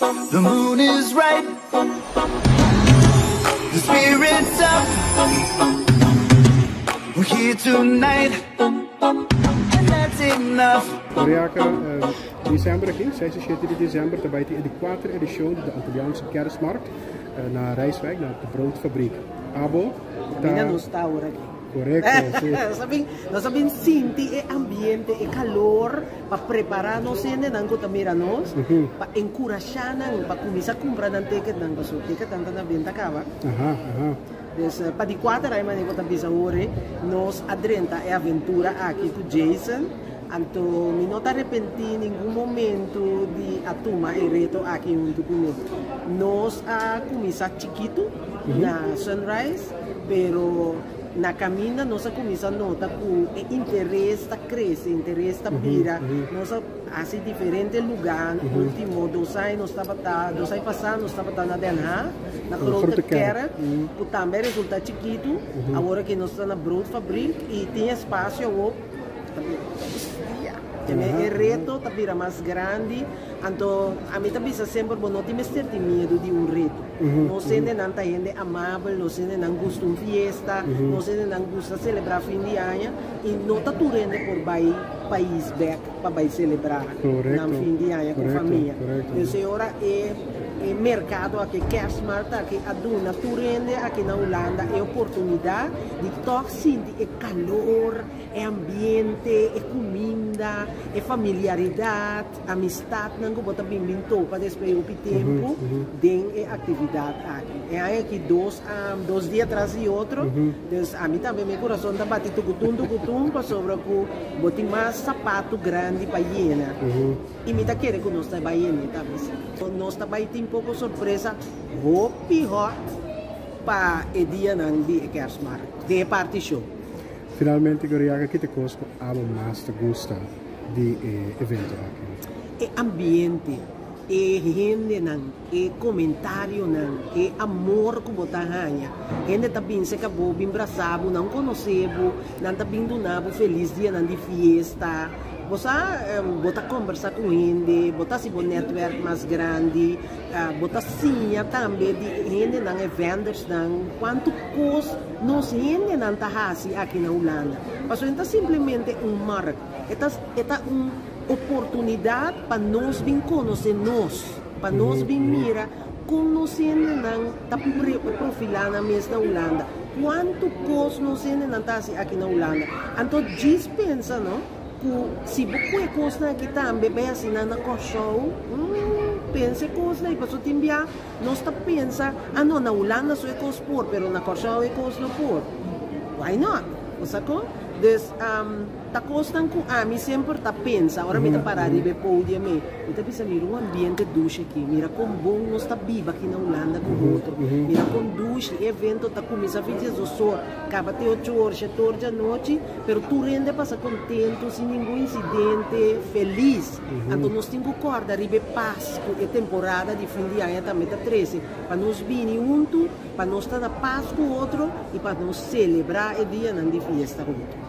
The moon is right. The spirit's up. We're here tonight. And that's enough. Mariaka, december aki, 6 y 7 di december, ta bay tin e di 4 edicion di de Antilliaanse Kerstmarkt na Rijswijk, na de Broodfabriek. Abo ta. Caminda nos ta awor aki. Correcto, si. Nos a bin, nos a bin sinti e ambiente, e calor, pa prepara nos hendenan cu ta mira nos, pa encurasha nan, pa cuminsa cumpra nan ticketnan, pasobra ticketnan ta na benta caba. Aha, aha. Dus pa di cuater aña manera cu ta bisa awor, nos a drenta e aventura aki cu Jason, anto mi no ta arepenti ningun momento di a tuma e reto aki hunto cu mi. Nos a cuminsa chikito na Sunrise, pero na caminda nos a cuminsa nota cu e interes ta crece, interes ta bira, nos a haci diferente lugar, ultimo dos aña nos tabata, dos aña pasa nos tabata na Den Haag, na Grote Kerk, cu tambe a resulta chikitu, awor aki nos ta na Broodfabriek y tin espacio awor, ta bira dos dia, e reto ta bira mas grandi. Anto, ami ta bisa semper bo no tin mester tin miedu di un reto. Nos hendenan ta hende amabel, nos hendenan gusta un fiesta, nos hendenan gusta selebrá fin di aña i no ta tur hende por bai pais bek pa bai selebrá nan fin di aña ku famia. Entonces e ora e e merkado aki, e kerstmarkt aki a duna tur hende aki na Hulanda e oportunidat di tòg sinti e kalor, e ambiente, e kuminda, e familiaridat. Amistadnan ku bo ta bin bin topa despues hopi tempu den e aktividat aki. E aña aki dos dos dia tras di otro, dus ami tambe mi kurason ta bati tukutun tukutun pasobra ku bo tin mas sapatu grandi pa yena i mi ta kere ku nos ta bai yene tambe si. Nos ta bai tin poko sorpresa hopi hot pa e dianan di e kerstmarkt den e party show. Finalmente Goriaga ki ta kos ku abo mas ta gusta di e evento aki? E ambiente, e hendenan, e comentarionan, e amor cu bo ta haña. Hende ta bin seca bo, bin brasa bo, nan conoce bo, nan ta bin duna bo feliz dianan di fiesta. Bo sa, bo ta combersa cu hende, bo ta haci bo netwerk mas grandi, bo ta siña tambe di e hendenan, e vendersnan, cuanto cos nos hendenan ta haci aki na Hulanda. Pasobra no ta simplemente un markt. E ta e ta un oportunidat pa nos bin konosé nos, pa nos bin mira kon nos hendenan ta profilá nan mes na Hulanda, kuantu kos nos hendenan ta hasi aki na Hulanda. Anto djis pensa no ku si bo kue kosnan aki tambe bai hasi nan na Kòrsou, mm pensa e kosnan ei pasobra tin bia nos ta pensa, ah no na Hulanda so e kos por pero na Kòrsou e kos no por. Why not? Bo sa kon? Dus ta kosnan ku ami semper ta pensa ora mi ta para riba e podium ei. Mi ta bisa mira un ambiente dushi aki, mira kon bon nos ta biba aki na Hulanda ku otro, mira kon dushi e evento ta kuminsá fin diesdos or, kaba te ocho or, shete or djanochi, pero tur hende a pasa kontentu, sin ningun insidente, felis. Anto nos tin ku kòrda riba e pas ku e temporada di fin di aña tambe ta trese pa nos bini huntu. Pa nos ta na pas ku otro i pa nos selebrá e dianan di fiesta huntu.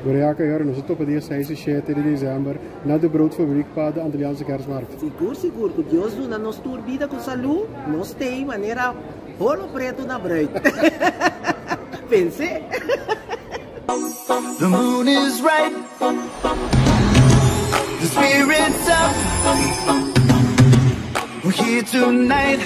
Goreaka i ora nos a topa dia seis i shete di desèmber na De Broodfabriek pa de Antilliaanse Kerstmarkt. Sigur sigur ku Dios duna nos tur bida ku salú, nos t'ei manera holo pretu na bruid. Pens'é! The moon is right, the spirit's up, we're here tonight.